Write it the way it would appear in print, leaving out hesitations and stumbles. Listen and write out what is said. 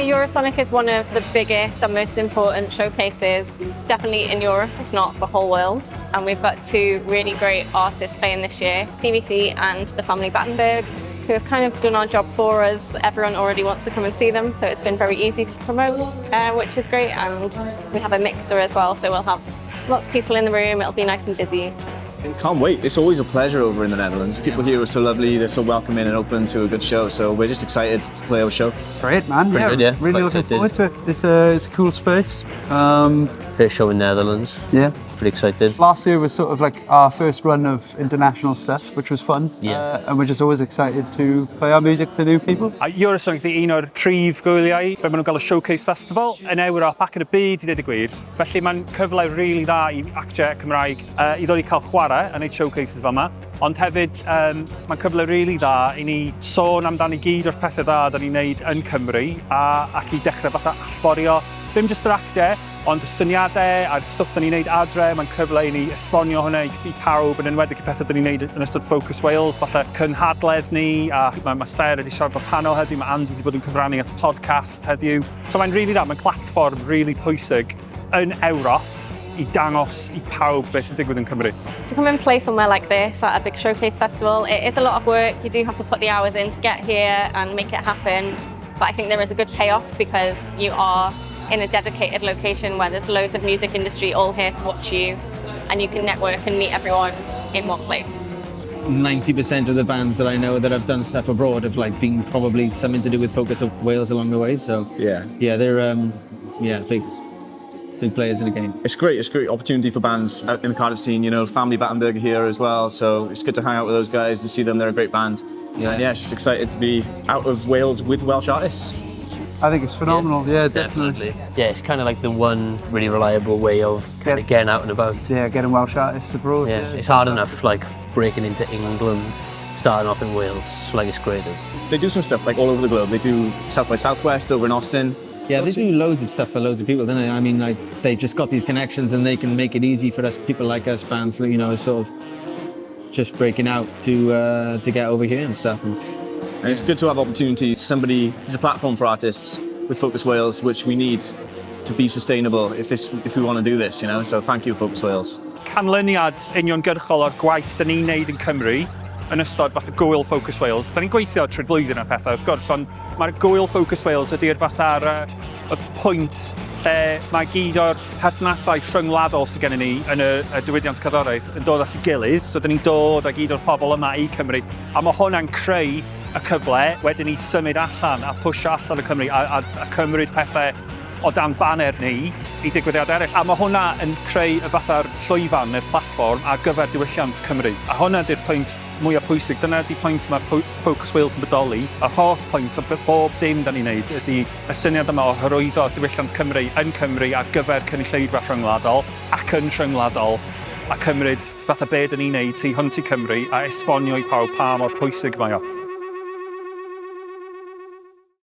Eurosonic is one of the biggest and most important showcases, definitely in Europe, if not the whole world. And we've got two really great artists playing this year, CVC and the Family Battenberg, who have kind of done our job for us. Everyone already wants to come and see them, so it's been very easy to promote, which is great. And we have a mixer as well, so we'll have lots of people in the room. It'll be nice and busy. Can't wait. It's always a pleasure over in the Netherlands. People here are so lovely. They're so welcoming and open to a good show. So we're just excited to play our show. Great, man. Pretty Yeah, good, yeah. really Quite looking excited. Forward to it. It's a cool space. First show in Netherlands. Pretty excited. Last year was sort of like our first run of international stuff, which was fun. And we're just always excited to play our music to new people. A Eurosonic ydi un o'r prif gwyliau fe maen nhw'n gael y Showcase Festival yn Ewrop ac yn y byd i ddweud y gwir. Felly mae'n cyfle really dda i actiau Cymraeg i ddod i cael chwarae yn ei showcases fel yma. Ond hefyd, mae'n cyfle really dda i ni sôn amdani gyd o'r pethau dda da ni'n neud yn Cymru ac i dechrau fatha allforio ddim jyst yr actiau, ond y syniadau a'r stwff da ni'n neud adre. Mae'n cyfle i ni esbonio hwnna i pawb, yn enwedig y pethau da ni'n neud yn ystod Focus Wales, falle cynhadledd ni, a mae Sarah wedi siarad o'r panel heddiw, mae Andy wedi bod yn cyfrannu at podcast heddiw. So mae'n really dda, mae'n platfform really pwysig yn Ewrop i dangos i pawb beth sy'n digwydd yn Cymru. To come and play somewhere like this at a big showcase festival, it is a lot of work. You do have to put the hours in to get here and make it happen. But I think there is a good payoff because you are in a dedicated location where there's loads of music industry all here to watch you, and you can network and meet everyone in one place. 90% of the bands that I know that have done stuff abroad have like been probably something to do with Focus of Wales along the way. So yeah, they're yeah, big big players in the game. It's great. It's a great opportunity for bands out in the Cardiff scene. Family Battenberg here as well. So it's good to hang out with those guys and see them. They're a great band. And yeah, it's just excited to be out of Wales with Welsh artists. I think it's phenomenal. Yeah, definitely. Definitely. Yeah, it's kind of like the one really reliable way of kind of getting out and about. Yeah, getting Welsh artists abroad. Yeah, it's hard enough like breaking into England, starting off in Wales. So like it's great. They do some stuff like all over the globe. They do South by Southwest over in Austin. Yeah, they do loads of stuff for loads of people, don't they? I mean, like they just got these connections and they can make it easy for us people like us bands, sort of just breaking out to get over here and stuff. And it's good to have opportunities. Somebody, there's a platform for artists with Focus Wales, which we need to be sustainable if we want to do this. So thank you, Focus Wales. Canlyniad uniongyrchol o'r gwaith da ni'n neud yn Cymru yn ystod fath o gwyl Focus Wales. Da ni'n gweithio trwy'r flwyddyn a pethau, wrth gwrs, ond mae'r gwyl Focus Wales ydy'r fatha'r y pwynt lle mae gyd o'r perthnasau rhyngwladol sydd gennym ni yn y diwydiant cerddoriaeth yn dod at ei gilydd. So da ni'n dod â gyd o'r pobl yma i Cymru. A mae hwnna'n creu y cyfle wedyn i symud allan a pwsio allan y Cymru a cymryd pethau o dan baner ni i digwyddiad eraill. A mae hwnna yn creu y fatha'r llwyfan neu'r platfform ar gyfer diwylliant Cymru. A hwnna di'r pwynt mwyaf pwysig. Dyna di pwynt mae Focus Wales yn bodoli. Yr holl pwynt o bob dim da ni'n neud ydy y syniad yma o hyrwyddo diwylliant Cymru yn Cymru ar gyfer cynulleidfa rhyngwladol ac yn rhyngwladol a cymryd fatha be dyn ni'n neud tu hwnt i Cymru a esbonio i pawb pa mor pwysig mae o.